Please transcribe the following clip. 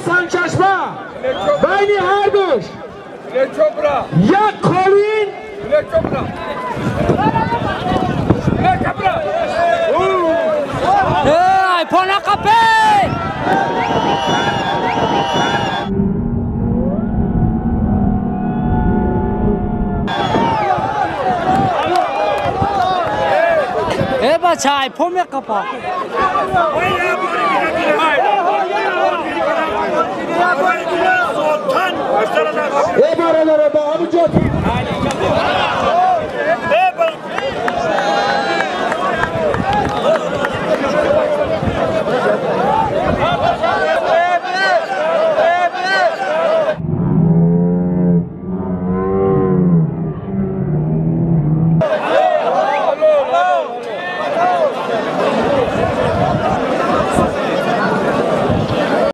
Санчашма байни ҳардуш як қолин. Айфона қапе! Э бача, айфон меқапа. Э бародаро, ба ҳамун ҷо.